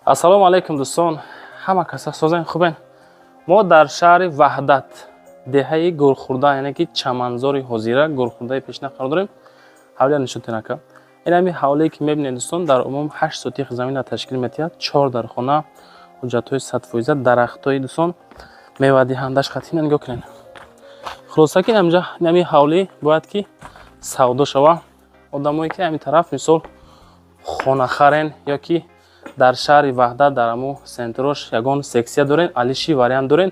Ассалому алайкум, дӯстон, ҳама каса созен, хубен? Мо дар шаҳри Ваҳдат, деҳаи Гурхурда, яъне ки Чаманзори ҳозира, Гурхурдаи пешина қарор дорем. Ҳавлия нишон тинака. Ин ҳами ҳавлие, ки мебинед, дӯстон, дар умум 8 сотих заминро ташкил метиҳад. Чор дархона, ҳуҷҷатҳои 100%, дарахтҳои, дӯстон, мевадиҳандаш қатъи нигоҳ кунед. Хулоса ки инҷа ҳами ҳавлӣ бояд ки савдо шава. Одамое ки ҳамин тараф, мисол, хонахарен ё ки дар шаҳри Ваҳдат, дар ҳамо центрош ягон сексия дорен, алиши вариант дорен,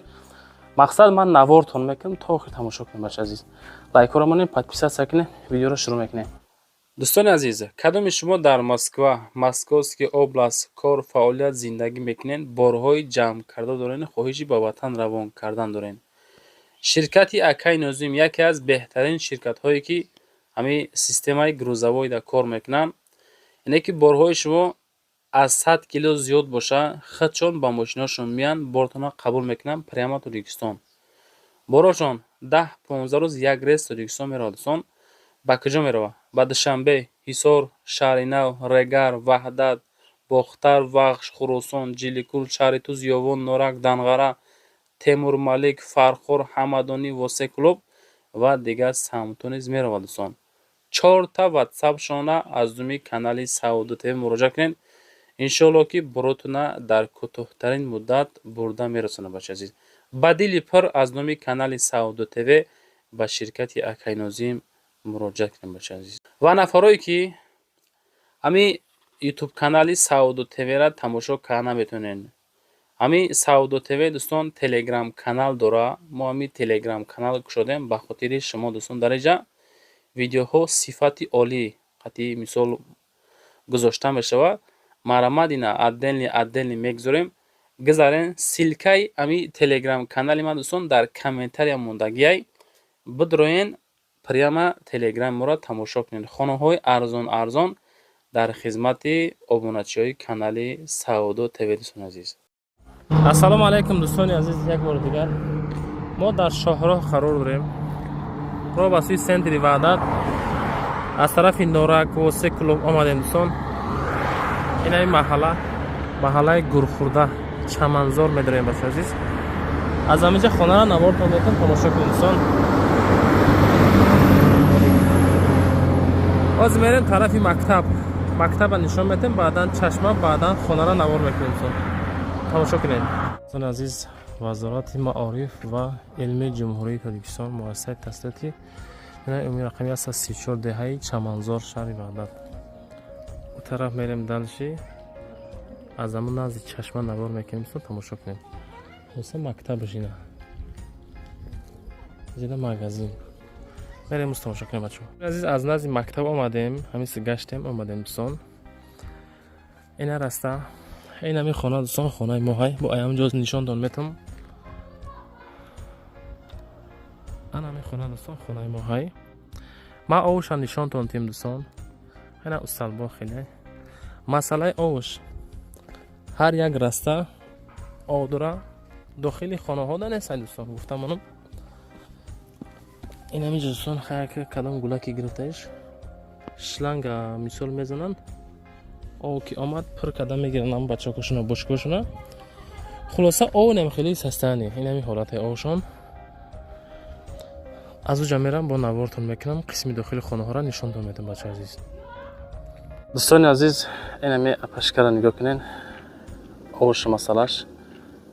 мақсад ман навортон мекунам, то охир тамошо кунем. Бача азиз, лайкҳоро монем, подписаться кунем, видеоро шурӯъ мекунем. Дӯстони азиз, кадоми шумо дар Москва, Московский область кор, фаъолият, зиндагӣ мекунед, борҳои ҷамъ карда дорен, хоҳиши ба ватан равон кардан дорен, ширкати Акай Нозим яке аз беҳтарин ширкатҳое, ки ҳамин системаи грузовойда кор мекунанд, яъне ки борҳои шумо аз 100 кило зиёд боша, худшон ба мошинҳошон меянд, бортонро қабул мекунанд, прямо Тоҷикистон. Борошон 10-15 рӯз як рейс Тоҷикистон меравад. Дӯстон, ба куҷо меравад? Ба Душанбе, Ҳисор, Шаҳри Нав, Регар, Ваҳдат, Бохтар, Вахш, Хуросон, Ҷиликул, шаҳри Туз, Ёвон, Норак, Данғара, Темурмалик, Фархор, Ҳамадонӣ, Восе, Кӯлоб ва дигар самтҳо низ меравад. Дӯстон, чорта ватсапшона аз думи канали Савдо ТВ муроҷиат кунед. Иншоалло, ки боротона дар кӯтоҳтарин муддат бурда мерасонад. Бача азиз, ба дили пур аз номи канали Савдо ТВ ба ширкати Акай Нозим муроҷиат кунед. Бача азиз, ва нафарое ки ҳамин ютуб канали Савдо ТВра тамошо карда наметавонед, ҳамин Савдо ТВ, дӯстон, телеграм канал дора. Мо ҳамин телеграм канал кушодем ба хотири шумо, дӯстон. Дар инҷа видеоҳо сифати олӣ қатъи, мисол, гузошта мешавад. Марҳамат, ина отдельный отдельный мегузорем, гузарен. Ссылкаи ҳами телеграм канали ман, дӯстон, дар комментария мондагиай. Бидроен, прямо телеграми моро тамошо кунед. Хонаҳои арзон арзон дар хизмати обуначиҳои канали Савдо ТВ. Дӯстони азиз, ассалому алайкум. Дӯстони азиз, як бори дигар мо дар шоҳроҳ қарор дорем. Роҳ ба сӯи центри Ваҳдат аз тарафи Норак, Восе, Кӯлоб омадем. Дӯстон, ин ҳами маҳалла, маҳаллаи Гурхурда, Чаманзор медорем. Бача азиз, аз ҳаминҷа хонаро навортон метон, тамошо кунед. Дӯстон, ҳозир мерем тарафи мактаб, мактаба нишон метем, баъдан чашма, баъдан хонаро навор мекунем. Дӯстон, тамошо кунед. Дӯстони азиз, Вазорати маориф ва илми Ҷумҳурии Тоҷикистон, муассисаи таҳсилоти умумии рақами 134, деҳаи Чаманзор, шаҳри Ваҳдат. У тараф мерем, дальше аз ҳамон назди чашма навор мекунем. Дӯстон, тамошо кунем. Хулоса, мактабаш ина, зида магазин. Мерем, муз тамошо кунем. Бачаҳо азиз, аз назди мактаб омадем, ҳамиси гаштем, омадем. Дӯстон, ина раста, ин ҳамин хона, дӯстон, хонаи мо ҳай. Бо аямҷо нишонтон метам. Ана ҳамин хона, дӯстон, хонаи мо ҳай. Ман овуша нишонтон тим, дӯстон. Ина усталбо хеле масъалаи овуш, ҳар як раста ов дора, дохили хонаҳо да нестан. Дӯстон, гуфтамонам, ин ҳамин ҷо, дӯстон, кадом гулаки гирифтаиш, шланга, мисол, мезананд, ов ки омад, пур карда мегиранд ам бачакошуна, бошкошуна. Хулоса, ов нем хеле састани. Ин ҳамин ҳолати овшон. Аз уҷа мерам, бо навортон мекунам, қисми дохили хонаҳоро нишонтон медам. Бача азиз, дӯстони азиз, ин ҳами апашкаро нигоҳ кунед. Овушу масъалаш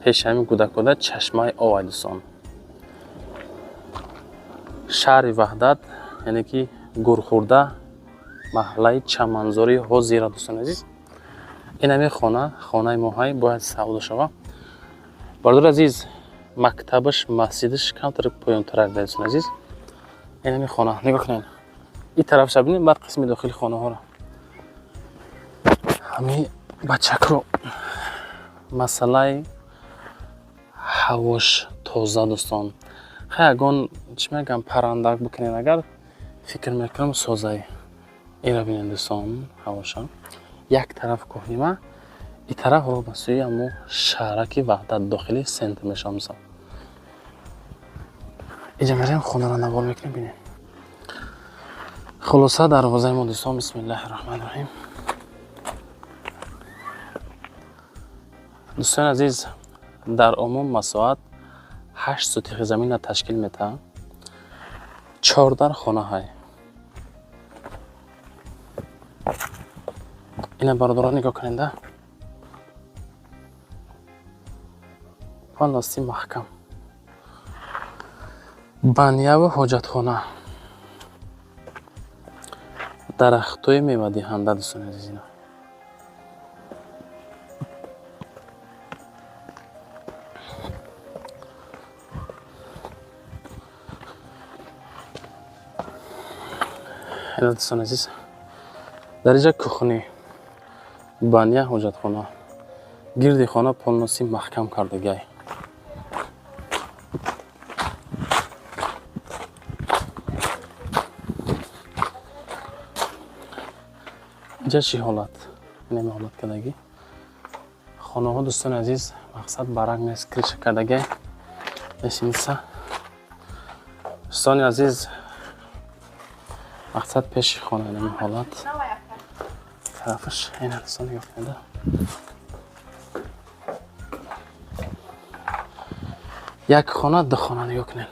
пеши ҳамин гудакода чашмаи ов ай. Дӯстон, шаҳри Ваҳдат, яъне ки Гурхурда, маҳаллаи Чаманзори ҳозира. Дӯстони азиз, ин ҳамин хона, хонаи моҳай, бояд савдо шава. Бародари азиз, мактабаш, масҷидаш камтар поёнтарак. Дӯстони азиз, ин ҳамин хона, нигоҳ кунед, ин тарафша бинед, баъд қисми дохили хонаҳоро. Ҳамин бачакро, масъалаи ҳавош тоза. Дӯстон, хай, ягон чӣ мегӯям, паррандак бикунед агар, фикр мекунам, созай. Инро бинед, дӯстон, ҳавоша. Як тараф кӯҳнима, и тараф роҳ ба сӯи ҳамо шаҳраки Ваҳдат, дохили центр мешавам. Мисол, инҷа мерем, хонаро навор мекунем, бинед. Хулоса, дарвозаи мо, дӯстон. Бисмиллаҳи раҳмани раҳим. Дӯстони азиз, дар умум масоҳат 8 сотихи заминро ташкил метаҳад. Чордар хонаҳай. Ина, бародарон, нигоҳ кунед, полностью маҳкам, баняву ҳоҷатхона, дарахтҳои мевадиҳанда. Дӯстони азиз, ина ина, дӯстони азиз, дар инҷа кухни, баня, ҳоҷатхона, гирди хона полностью маҳкам кардагиай. Инҷа чӣ ҳолат? Инами ҳолат кардагӣ хонаҳо, дӯстони азиз. Мақсад, барак нест, крыша кардагиай, лестница, дӯстони азиз. Мақсад, пеши хона инами ҳолат, тарафаш ина, дӯстон, нигоҳ кунед. Як хона, ду хона, нигоҳ кунед.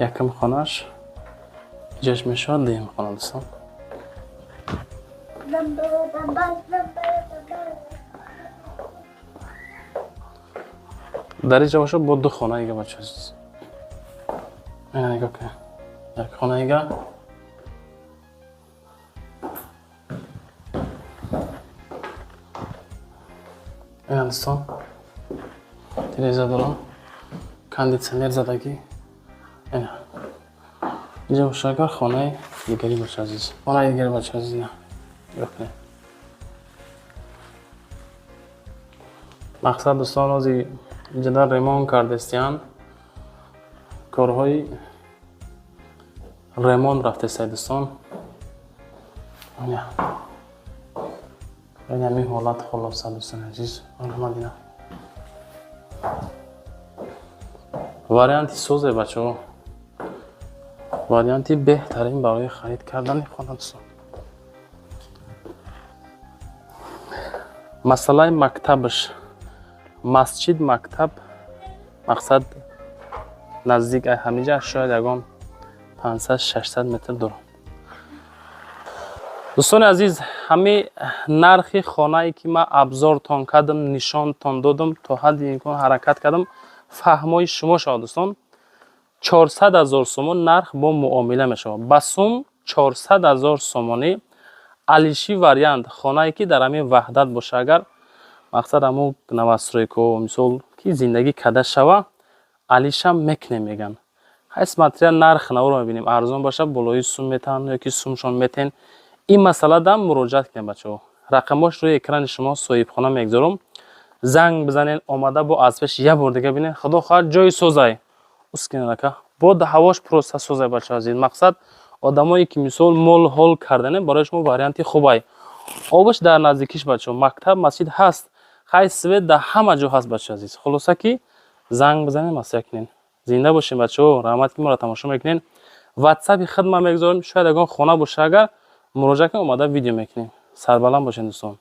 Якум хонааш иҷаш мешавад, дуюм хона, дӯстон. Дар инҷа бошад бо ду хонаига, бача азиз, ина нигоҳ кунед, як хонаига. Ина, дӯстон, телевизор дорам, кондитсионер задагӣ. Ина инҷа бошад, агар хонаи дигари, бача азиз, хонаи дигари, бача азиз, ина нигоҳ кунед. Мақсад, дӯстон, ози инҷа ремонт кардестиян, корҳои ремонт рафтестай, дӯстон. Ҳамин ҳолат. Хулоса, дӯстони азиз, марҳамат, ина варианти созе, бачаҳо, варианти беҳтарин барои харид кардани хона, дӯстон. Масъалаи мактабаш, масҷид, мактаб, мақсад, наздик ай ҳамиҷа шояд ягон 500-600 метр дурам. Дӯстони азиз, ҳами нархи хонае ки ман обзортон кардам, нишонтон додам, то ҳадди имкон ҳаракат кардам фаҳмои шумо шавад, дӯстон. 400 000 сомон нарх бо муомила мешавад. Ба сум 400 000 сомонӣ. Алиши вариант хонае ки дар ҳамин Ваҳдат боша, агар мақсад ҳамун новостройко, мисол, ки зиндагӣ карда шава, алишам мекунем, меган. Хай, смотря нарх наворо мебинем, арзон боша, болои сум метаҳанд ёки сумшон метен. Ин масъаладам муроҷиат кунем, бачаҳо. Рақамош рӯи экрани шумо соҳибхона мегузорам, занг бизанен, омада бо аз пеш як бор дига бинен. Худо хоҳад, ҷои созай ускинака бо ҳавош просто созай, бачаҳо азиз. Мақсад, одамое ки мисол мол ҳол кардане, барои шумо варианти хубай. Обаш дар наздикиш, бачаҳо, мактаб, масҷид ҳаст, хай, свет дар ҳама ҷо ҳаст, бачаҳо азиз. Хулоса ки занг бизанед, маслиҳат кунед. Зинда бошед, бачаҳо, раҳмат ки моро тамошо мекунед. Ватсапи хидмат мегузорем, шояд ягон хона боша, агар муроҷиат кунед, омада видео мекунем. Сарбаланд бошед, дӯстон.